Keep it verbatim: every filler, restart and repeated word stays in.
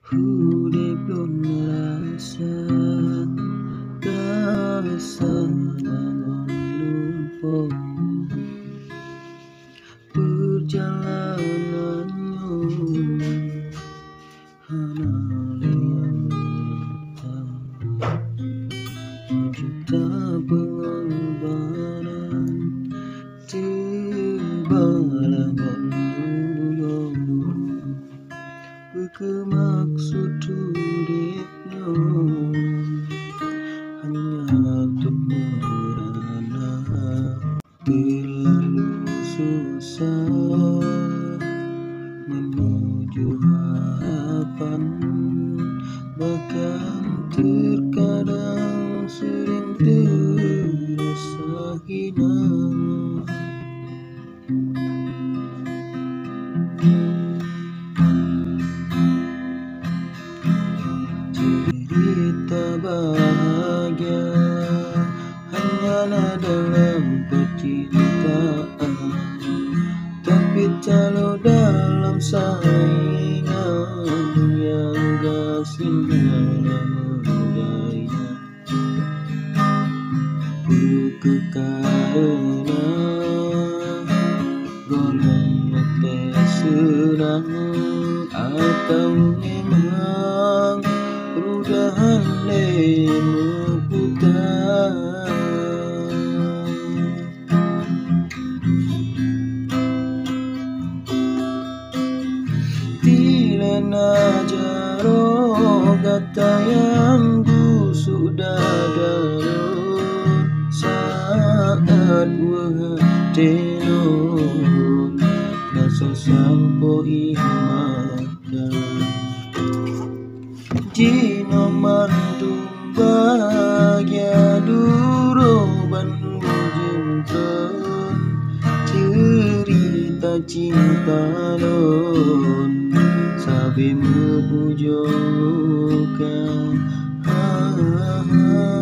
Udeb lôn rasa, rasa bangon lumpoe. Peurjalanan nyoe hana lé nyang meuta. Juta peungorbanan teubalah ngon meulolo. Peu kheueh maksud udeb nyoe? Hanya untuk meurana. Teulalu susah menuju harapan, bahkan terkadang sering terasa hina. Cerita bahagia hanyalah dalam percintaan, tapi kalau dalam saingan, yang gasingnya namun daya. Peu kheueh kareuna gohlom watée seurang, atawa memang roda hana lé meuputa? Tileuna jaroe gata nyang gusok dada lôn, saát weueh até lôn na soe sampoe ié mata. Jinoe mandum bahagia duroe ban ujong thon, ceurita cinta lôn sabe meu-ujong luka. Ha, ha, ha.